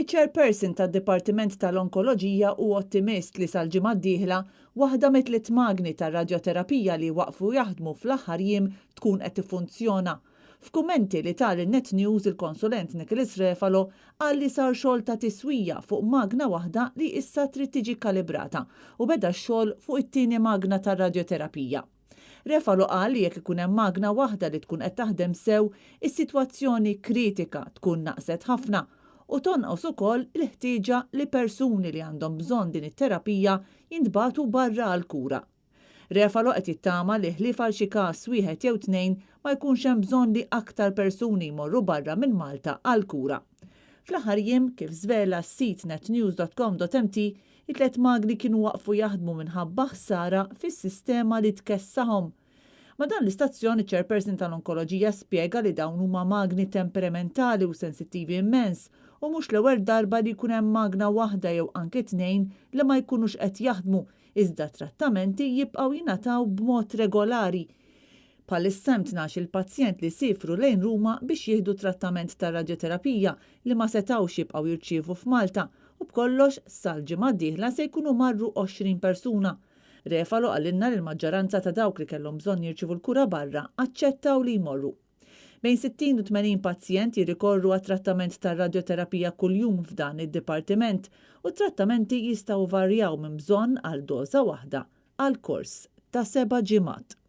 Iċ-Chairperson tad-Dipartiment tal-Onkoloġija hu ottimist li sal-ġimgħa d-dieħla, waħda mit-tliet magni tar-radjoterapija li waqfu jaħdmu fl-aħħar jiem tkun qed tiffunzjona. F'kummenti li ta lil Net News il-konsulent Nicholas Refalo qal li sar xogħol ta' tiswija fuq magna waħda li issa trid tiġi kalibrata u beda x-xogħol fuq it-tieni magna tar-radjoterapija. Refalo qal li jekk ikun hemm magna waħda li tkun qed taħdem sew, is-sitwazzjoni kritika tkun naqset ħafna u tonqos ukoll il-ħtieġa li persuni li għandhom bżonn din it-terapija jintbagħtu barra għall-kura. Refalo qed jittama li ħlief għal xi każ wieħed jew tnejn ma jkunx hemm bżonn li aktar persuni jmorru barra minn Malta għall-kura. Fl-aħħar jiem, kif żvela s-sit netnews.com.mt, It-tlett magni kienu waqfu jaħdmu minħabba ħsara fis-sistema li tkessahom. Ma' dan l-istazzjon, iċ-Chairperson tal-Onkoloġija spjega li dawn huma magni temperamentali u sensittivi immens u mhux l-ewwel darba li jkun hemm magna waħda jew anke tnejn li ma jkunux qed jaħdmu iżda t-trattamenti jibqgħu jingħataw b'mod regolari. Bħalissa hemm 12-il pazjent li siefru lejn Ruma biex jieħdu trattament ta' radjoterapija li ma setgħux jibqgħu jirċievu f'Malta u b'kollox sal-ġimgħa d-dieħla se jkunu marru 20 persuna. Refalo qalilna li l-maġġoranza ta' dawk li kellhom bżonn jirċievu l-kura barra aċċettaw li jmorru. Bejn 60 u 80 pazjent jirrikorru għat-trattament tar-radjoterapija kuljum f'dan id-dipartiment u t-trattamenti jistgħu jvarjaw minn bżonn għal doża waħda għal kors ta' seba' ġimgħat.